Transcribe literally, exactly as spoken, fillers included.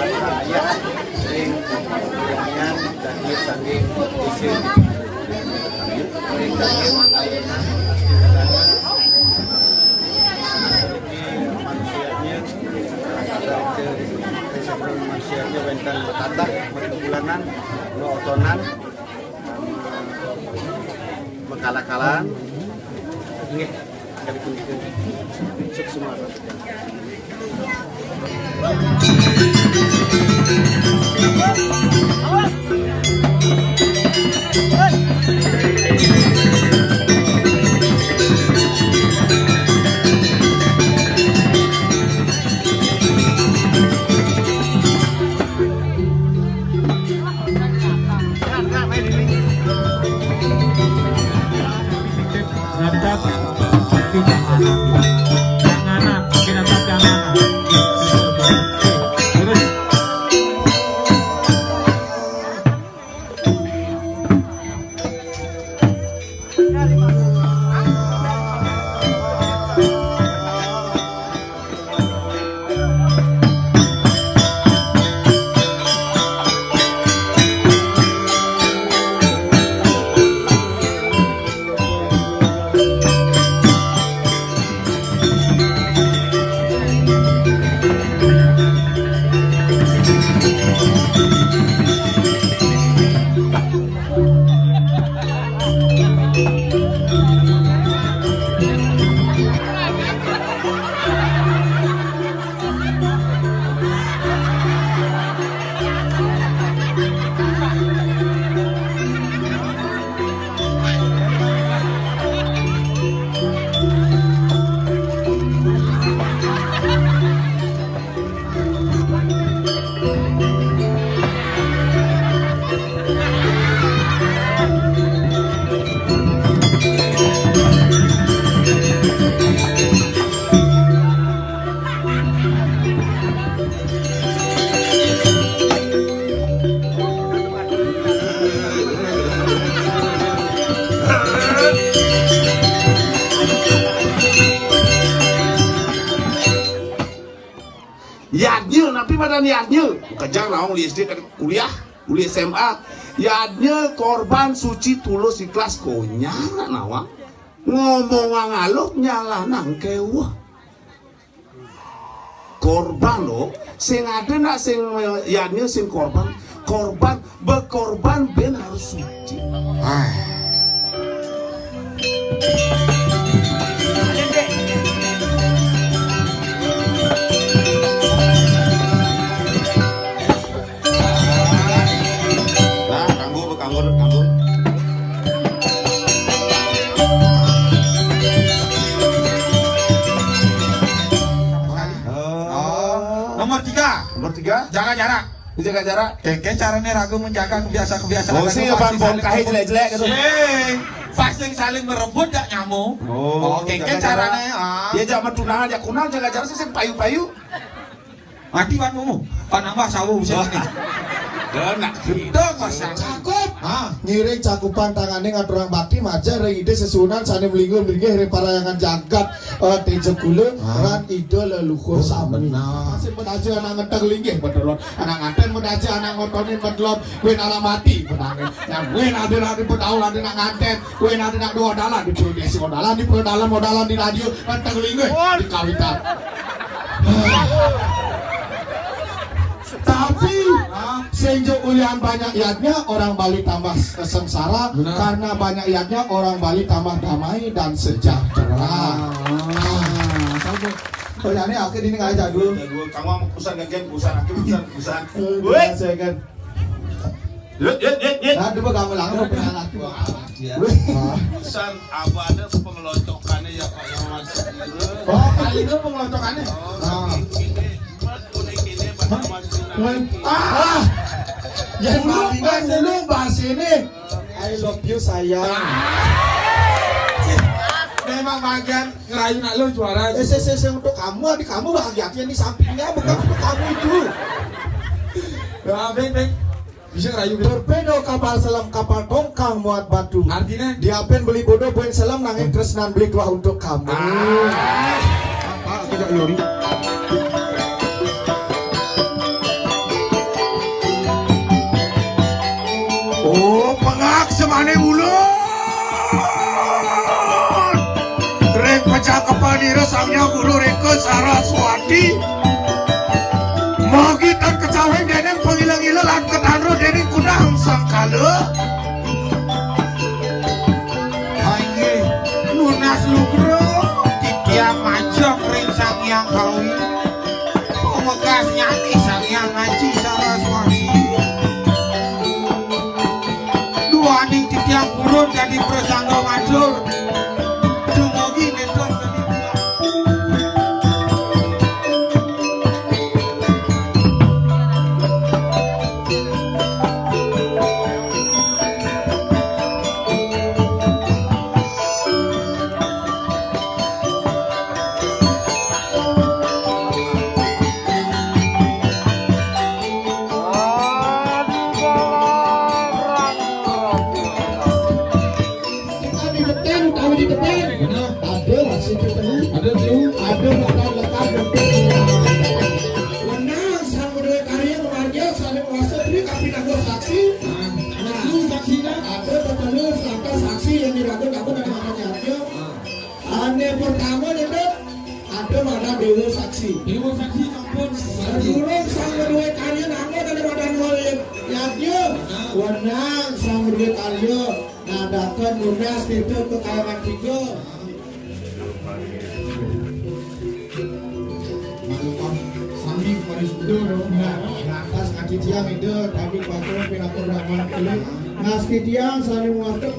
Ayah, sering kemudian tadi saking isi. Mereka yang layanan pasti di sana. Ini manusianya, ada ke manusianya wénten tatah, bulanan, otonan, mekala-kalaan. Nggih, kali puniki. Sukses semua. Mantap. Janganan, oke, mantap, janganan. Terus. Yadnya, napi madan yadnya? Kejang naon uli S D, kuliah, uli S M A. Yadnya korban suci tulus ikhlas, konyang nawang. Ngomong ngaluh nyalah nangkeuh. Korban lo, sing ada nak sing yadnya sing korban, korban, bekorban ben harus suci. Ah. Nah, kanggo, kanggo, kanggo. Oh. Nomor tiga. Nomor tiga. Jaga jarak. Jaga jarak. Kéngkén carané raga menjaga kebiasaan-kebiasaan. Oh, sing pan bom kahé jelék-jelék gitu. Sing. Pas sing saling merebut jak nyamuk. Oh, kéngkén carané. Ah. Ya, zaman tunangan jak kunang jaga jarak sing payu-payu. Mati wan mumu. Pan nambah sawu bisa ini. Betul, Mas. Cakup. Ah. Ngiring cakupan tangané ngaturang bakti majeng ring Ida sesuunan sané mlinggih-mlinggih ring parahyangan jagat, eh, téja kula, ah, ran Ida leluhur sami. Benar. Sing medaja anak ngenteg linggih bedelon. Anak nganten medaja anak ngotonin bedelon. Win alamati benangin. Yang win ada-ada bedaul ada nak nganten. Win ada nak dua dalan di prodesi modalan di prodalem modalan di radio ngenteg linggih di kawitan. Tapi, ah, sing ja ulian banyak yadnya, orang Bali tambah s-, sengsara. Benar. Karena banyak yadnya, orang Bali tambah damai dan sejahtera. Ah. Ah, sama. Konyangné oké, dini nggak jadul. Jadul, kamu sama kusan, gantian kusan, aku kusan, kusan. Eh, woi. Biasa kan. Yut, yut, yut, yut. Aduh, gamelan apa penyakit? Wah, dia. Wih. Kusan, apa ada pengelocokannya ya, Pak, yang masuk dulu? Oh, kali itu pengelocokannya. Oh, ah. Ini, ini, ini, Pak, yang masuk dulu. Wih. Ah. Yang dulu, bahas ini. I love you, sayang. Ah. Memang bagian ngerayu nak lo juara. Eh, se, se, se, untuk kamu, adik kamu bahagia di sampingnya, bukan untuk kamu itu. Ya, Beng, Beng. Bisa ngerayu, Beng. Torpedo kapal selam, kapal tongkang muat batu. Artinya? Diapin beli bodoh, buin selam, nanging tresnan beli tuah untuk kamu. Ah. Apa? Tidak lori. Nira Sang Hyang Guru Reka Saraswati. Mogi tan kacaweng dening pangila-ngila lan katanra dening kudang sangkala. Inggih, nunas lugra titiang majeng ring Sang Hyang Kawi. Pamekas nyati Sang Hyang Aji Saraswati. Duaning titiang purun dadi prasangga matur. Dumugi nénten dadi buah. Kita di depan, utawi di depan. Bener. Ada hasil ketemu. Ada telu. Ada bakal lekar dompet. Wenang sang duwe karya pamargya sané kuasa dri kapinangka saksi. Nah, nah. Lu saksinya. Ada tetelu selakas saksi yang diragut-ragut ada makanya. Ané pertama nyebut ada madan déwa saksi. Déwa saksi sampun. Sadurung sang duwe karya nangun ada madan wal yadnya. Wenang sang duwe karya nadakan nunas titah kekayangan tiga. Manukan sami parisuda. Nah, lantas kaki tiang ida kami patung pinaka brahman kulit. Nas titiang sané muatek.